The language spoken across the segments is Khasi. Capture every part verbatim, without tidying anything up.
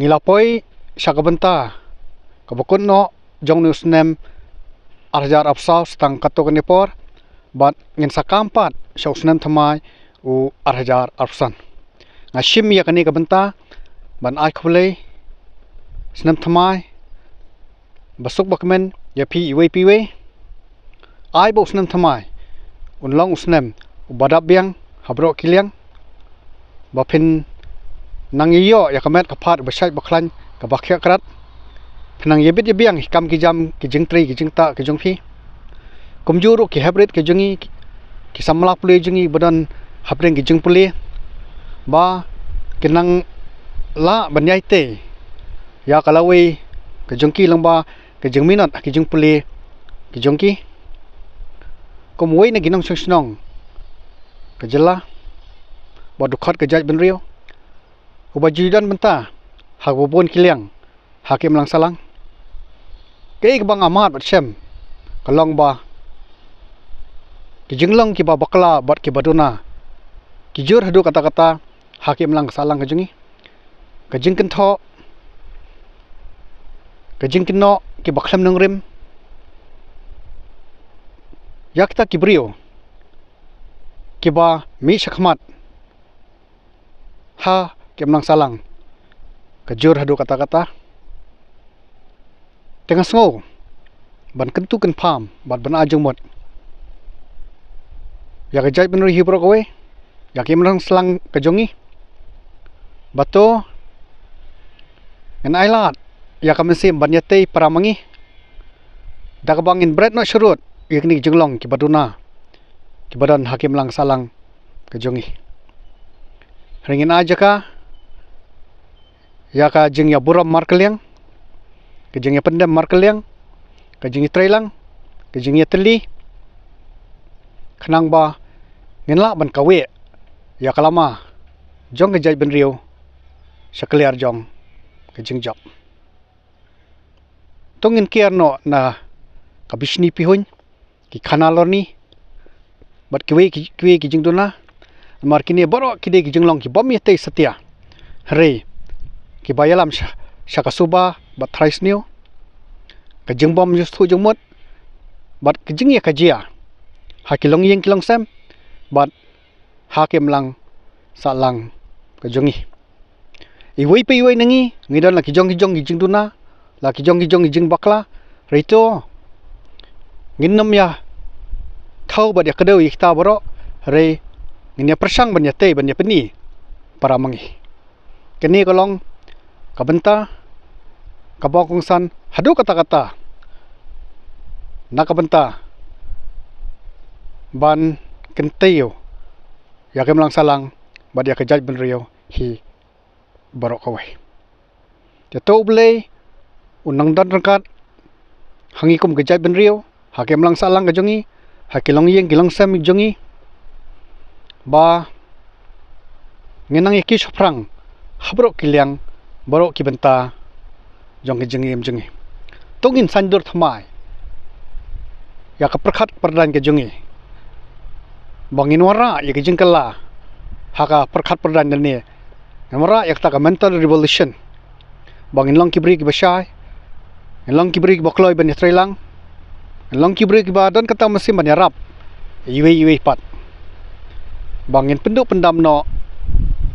Ngi la poi sha ka bynta kaba kut noh jong une u snem ar hajar arphew saw, sa tang katto katne por, bad ngin sa kam pat sha u snem thymmai u ar hajar arphew san. Nga shim ïa kane ka bynta ban ai khublei snem thymmai basuk bakmen ïa phi iwei pa iwei. Ai ba u snem thymmai un long u snem uba dap biang ha baroh ki liang, ba phin nang ïoh ïa ka met ka phad ba shait ba khlaiñ, kaba khiah krat. Phin nang ïa bit ïa biang ki kam ki jam, ki jingtrei ki jingktah ki jong phi. Kumjuh ruh ki heprit ki jong ngi, ki samla pule jong ngi ba don hapdeng ki jingpule, ba kin nang lah ban ïai tei ïa ka lawei ka jong ki lyngba ka jingminot ha ki jingpule ki jong ki. Kum uwei na ki nongshong shnong ka jylla, bad u dkhot ka jaitbynriew, uba ju don bynta ha kaba bun ki liang ha ka imlang sahlang, kaei kaba nga mad bad shem ka long ba ki jinglong kiba bakla bad kiba duna ki jur haduh katta katta ha ka imlang sahlang ka jong ngi. Ka jingkynthoh, ka jingkynnoh kiba khlem nongrim ïa kita ki briew kiba mih shakhmat ha ka imlang sahlang ka jur haduh katta katta. Te nga sngew ban kyntu kynpham bad ban ai jingmut ïa ka jaitbynriew hi baroh kawei, ïa ka imlang sahlang ka jong ngi, ba to ngin ailad ïa ka mynsiem ban ïatei para ma ngi, da kaba ngin bret noh sharud ïa kine ki jinglong kiba duna kiba don ha ka imlang sahlang ka jong ngi. Hynrei ngin ai jaka ïa ka jingïaburom markylliang, ka jingïapyndem markylliang, ka jingïatreilang, ka jingïatylli, khnang ba ngin lah ban kaweh ïa ka lama jong ka jaitbynriew sha ka liar jong ka jingjop. To ngin kiar noh na ka bishni pihuiñ, ki khana lorni bad kiwei ki, kiwei ki jingduna. Namar kine baroh ki dei ki jinglong kibym ïatei satia, hynrei kiba ïalam sha, sha ka suba bad trai sniew, ka jingbym sngewthuh jingmut bad ka jingïakajia ha ki longïing ki longsem bad ha ka imlang sahlang ka jong ngi. Iwei pa iwei na ngi ngi don la ki jong ki jong ki jingduna, la ki jong ki jong ki jingbakla. Hynrei to ngin nym ïa thaw bad ïa kdew ïa kita baroh, hynrei ngin ïa pyrshang ban ïatei ban ïapyni para ma ngi. Kane ka long ka bynta kaba kongsan haduh katta katta na ka bynta ban kyntiew ïa ka imlang sahlang bad ïa ka jaitbynriew hi baroh kawei. Te to U Blei un nang don ryngkat ha ngi kum ka jaitbynriew, ha ka imlang sahlang ka jong ngi, ha ki longïing ki longsem jong ngi, ba ngin nang ïa kiew shaphrang ha baroh ki liang, baroh ki bynta jong ka jingim jong ngi. To ngin saiñdur thymmai ïa ka pyrkhat pyrdaiñ ka jong ngi, ba ngin wanrah ïa ka jingkylla ha ka pyrkhat pyrdaiñ lane ngin wanrah ïa kata ka mental revolution, ba ngin long ki briew kiba shai, ngin long ki briew kiba kloi ban ïatreilang, ngin long ki briew kiba don kata ka mynsiem ban ïarap iwei iwei pat, ba ngin pynduh pyndam noh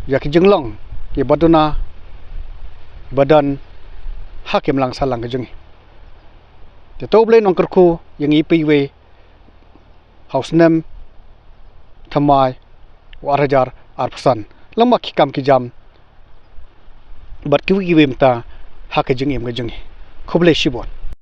ïa ki jinglong kiba duna kiba don ha ka imlang sahlang ka jong ngi. Te to U Blei un nang kyrkhu ïa ngi iwei pa iwei ha u snem thymmai u ar hajar arphew san, lyngba ki kam ki jam bad kiwei kiwei mynta ha ka jingim ka jong ngi. Khublei shibun.